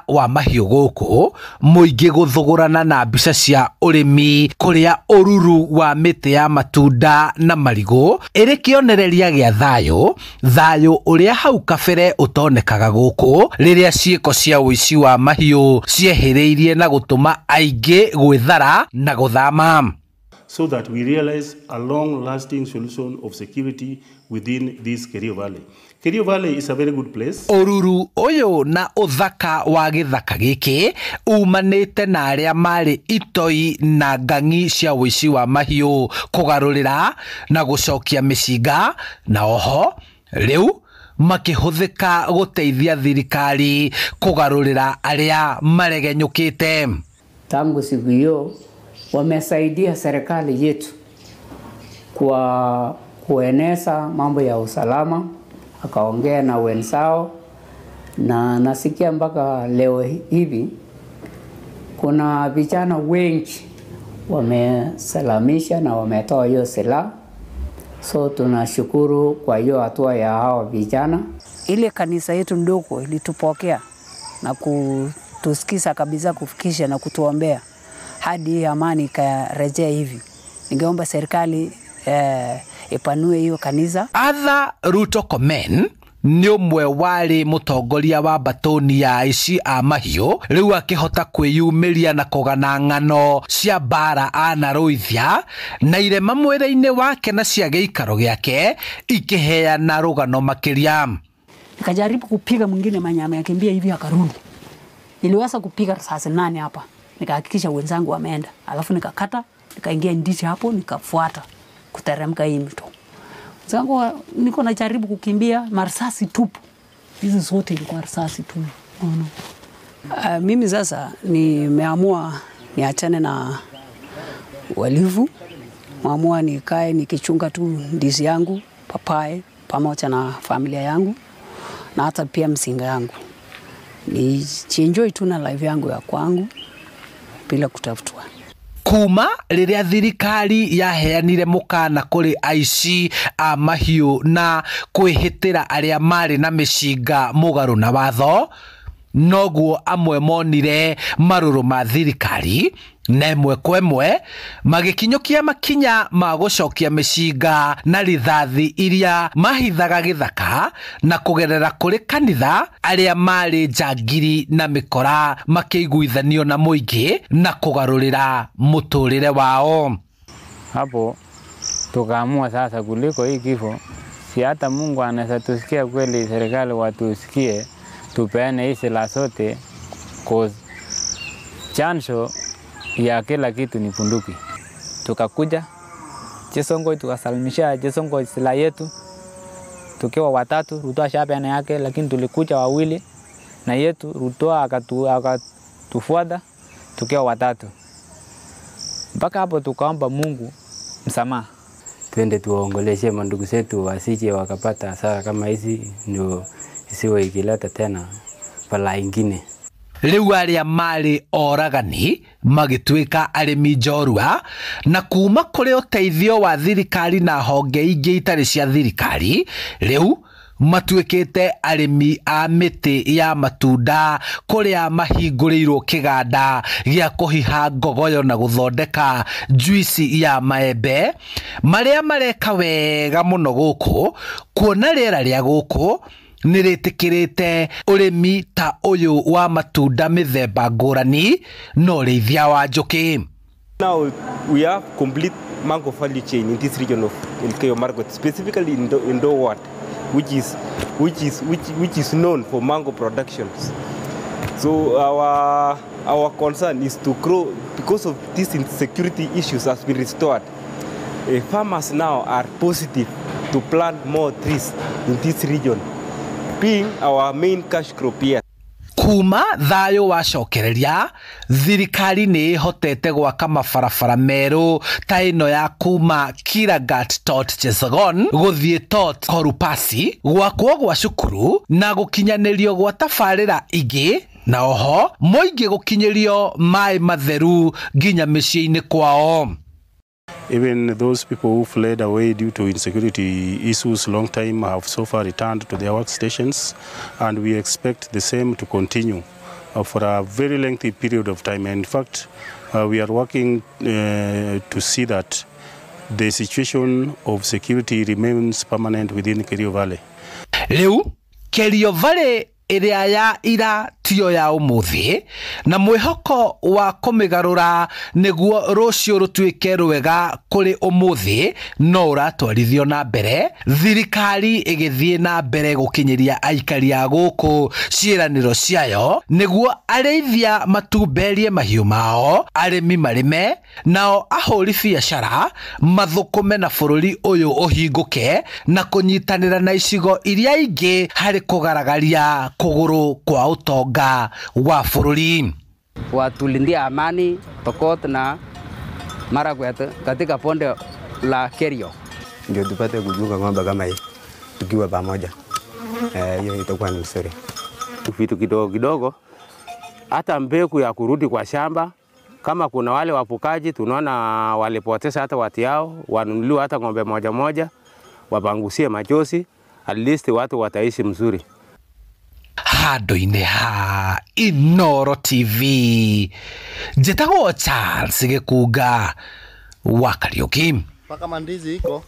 Wa mahiũ gũkũ mũingĩ gũthũgũrana na mbica cia ũrĩmi kũrĩa ũruru wa mĩtĩ ya matunda na marigũ ĩrĩ kĩonereria gĩa thayũ, thayũ ũrĩa hau kabere ũtonekaga gũkũ rĩrĩa ciĩko cia ũici wa mahiũ ciehĩrĩirie na gũtũma aingĩ gwĩthara na gũthama. So that we realize a long-lasting solution of security within this Kerio Valley. Kerio Valley is a very good place. Ũruru ũyũ na ũthaka wa gĩthaka gĩkĩ umanĩte na arĩa marĩ itoi na ng'ang'i cia ũici wa mahiũ kũgarũrĩra na gũcokia mĩcinga, na oho rĩu makĩhũthĩka gũteithia thirikari kũgarũrĩra arĩa maregenyũkĩte. Tangu siku hiyo wamesaidia serikali yetu kwa kueneza mambo ya usalama, akaongea na wenzao, na nasikia mpaka leo hivi kuna vijana wengi wamesalamisha na wametoa hiyo silaha. So tunashukuru kwa hiyo hatua ya hao vijana. Ile kanisa yetu ndogo ilitupokea na kutusikiza kabisa, kufikisha na kutuombea hadi amani ikarejea hivi. Ningeomba serikali ipanue hiyo kanisa. Arthur Ruto Komen nĩ ũmwe warĩ mũtongoria wa mbatũni ya aici a mahiũ, rĩu akĩhota kwĩyumĩria na kũgana ng'ano cia mbara anarũithia na irema mwĩrĩ-inĩ wake na cia gĩikaro gĩake ikĩheana rũgano makĩria. Nikajaribu kupiga mwingine manyama yakimbia hivi akarudi. Niliweza kupiga risasi 8 hapa. Nikahakikisha wenzangu wameenda. Alafu nikakata, nikaingia ndizi hapo, nikafuata kuteremka hii mto. Wenzangu niko najaribu kukimbia, marisasi tupu. Hizi zote ilikuwa risasi tupu. Unaona? Mimi sasa nimeamua niachane na uhalifu. Nimeamua nikae nikichunga tu ndizi yangu, papai pamoja na familia yangu na hata pia msinga yangu. Nijienjoy tu na life yangu ya kwangu bila kutafutwa. Kuma rĩrĩa thirikari yaheanire mũkana kũrĩ aici a mahiũ na kwĩhĩtĩra arĩa marĩ na mĩcinga mũgarũ na watho, noguo amwe monire marũrũ ma thirikari na ĩmwe kwa ĩmwe magĩkinyũkia makinya ma gũcokia mĩcinga na rithathi iria mahithaga gĩthaka na kũgerera kũrĩ kanitha arĩa marĩ njangiri na mĩkora makĩiguithanio na mũingĩ na kũgarũrĩra mũtũrĩre wao. Hapo tukaamua sasa, kuliko hii kifo, si hata Mungu anaweza tusikia kweli, serikali watusikie, tupeane hii silaha zote, cause chanzo ya kila kitu ni bunduki. Tukakuja Chesongo, tukasalimisha Chesongo silaha yetu tukiwa watatu. Ruto ashapeana yake, lakini tulikuja wawili na yetu. Ruto akatufuata tukiwa watatu. Mpaka hapo tukaomba Mungu msamaha. Twende tuwaongeleshe mandugu zetu wasije wakapata hasara kama hizi, ndio isiwe ikileta tena balaa ingine. Rĩu arĩa marĩ oragani magĩtuĩka arĩmi njorua, na kuma kũrĩ ũteithio wa thirikari na honge ingĩ itarĩ cia thirikari, rĩu matuĩkĩte arĩmi a mĩtĩ ya matunda kũrĩa mahingũrĩirwo kĩganda gĩa kũhiha ngogoyo na gũthondeka juici ya maembe marĩa mareka wega mũno gũkũ, kuona rĩera rĩa gũkũ nĩrĩtĩkĩrĩte ũrĩmi ta ũyũ wa matunda mĩthemba ngũrani na ũrĩithia wa njũkĩ. Now we have complete mango value chain in this region of Elgeyo Marakwet, specifically in Ndoo Ward, which is known for mango productions. So our concern is to grow because of these insecurity issues has been restored. Farmers now are positive to plant more trees in this region, being our main cash crop here. Kuma thayũ wacokereria, thirikari nĩ ĩhotete gwaka mabarabara merũ ta ĩno ya kuma Kiragat Tot Chesagon gũthiĩ Tot Korupasi, gwakwo gwa cukuru na gũkinyanĩrio gwa tabarĩra ingĩ, na oho mũingĩ gũkinyĩrio maĩ matheru nginya mĩciĩ-inĩ kwao. Even those people who fled away due to insecurity issues long time have so far returned to their workstations, and we expect the same to continue. for a very lengthy period of time. And in fact, we are working to see that the situation of security remains permanent within Kerio Valley. Rĩu Kerio Valley ĩrĩa ya ira tiyo ya ũmũthĩ, na mwĩhoko wa kũmĩgarũra nĩguo rũciũ rũtuĩke rwega kũrĩ ũmũthĩ no ũratwarithio na mbere, thirikari ĩgĩthiĩ na mbere gũkinyĩria aikari a gũkũ ciĩranĩro ciayo nĩguo arĩithia matumberie mahiũ mao, arĩmi marĩme, nao ahũri biacara mathũkũme na bũrũri ũyũ ũhingũke na kũnyitanĩra na icigo iria ingĩ harĩ kũgaragaria kũgũrũ kwa ũtonga wa bũrũri. Watulindia amani Pokot na Marakwet katika bonde la Kerio, ndio tupate kuchunga ng'ombe kama hii tukiwa pamoja. Hiyo itakuwa ni nzuri. Vitu kidogo kidogo, hata mbegu ya kurudi kwa shamba, kama kuna wale wapukaji tunaona walipoteza hata watu yao, wanunuliwe hata ng'ombe moja moja, wapangusie machozi, at least watu wataishi mzuri. Handũ-inĩ ha Inooro TV, njĩtagwo Charles Gĩkunga wa Kariũki. Mpaka mandizi iko.